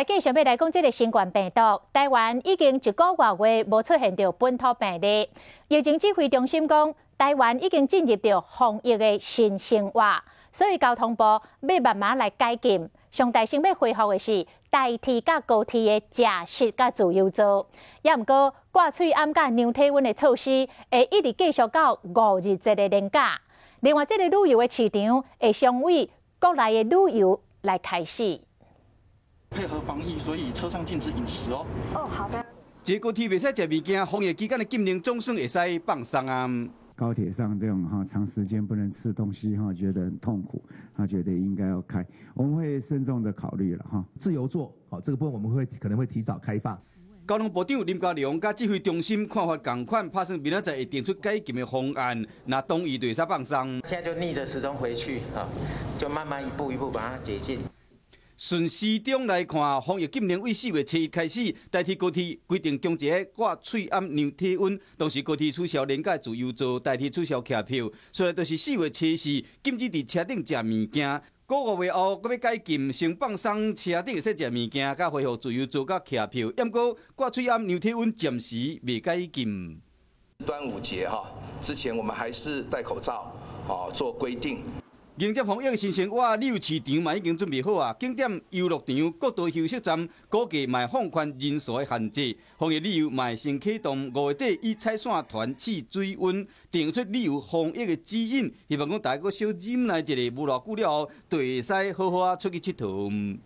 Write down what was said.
繼續欲來講這个新冠病毒，台灣已經一个外月無出現著本土病例。疫情指揮中心講，台灣已經進入著防疫的新生活，所以交通部欲慢慢來解禁。上大先欲恢復的是台鐵佮高鐵的食食佮自由座，也毋過掛喙罨佮量體溫的措施會一直繼續到五日節的連假。另外，這个旅遊的市場會先為國內的旅遊來開始。配合防疫，所以車上禁止飲食哦。哦，好的。坐高鐵袂使食物件，防疫期間的禁令總算會使放鬆啊。高鐵上這種哈長時間不能吃東西哈，覺得很痛苦，他覺得應該要開，我們會慎重的考慮了哈。自由座，好，這個部分我們會可能會提早開放。交通部長林佳龍佮指揮中心看法仝款，拍算明仔載會定出解禁的方案，若同意就會使放鬆。現在就逆着時鐘回去啊，就慢慢一步一步把它解禁。順時鐘來看，防疫禁令為4月7日開始，台鐵高鐵規定強制掛喙罨量體溫，同時高鐵取消連假自由座，台鐵取消客票，所以就是4月24禁止佇車頂食物件。個月後，閣欲解禁，先放鬆車頂會使食物件，佮恢復自由座佮客票。毋過掛喙罨量體溫暫時未解禁。端午節哈之前，我們還是戴口罩，哦做規定。迎接防疫新生活，旅遊市場嘛已經準備好啊！景點、遊樂場、國道休息站，估計嘛放寬人數的限制。防疫旅遊嘛先啟動，5月底以踩線團試水溫，定出旅遊防疫的指引。希望講大家閣小忍耐一下，無偌久了後，就會使好好仔出去𨑨迌。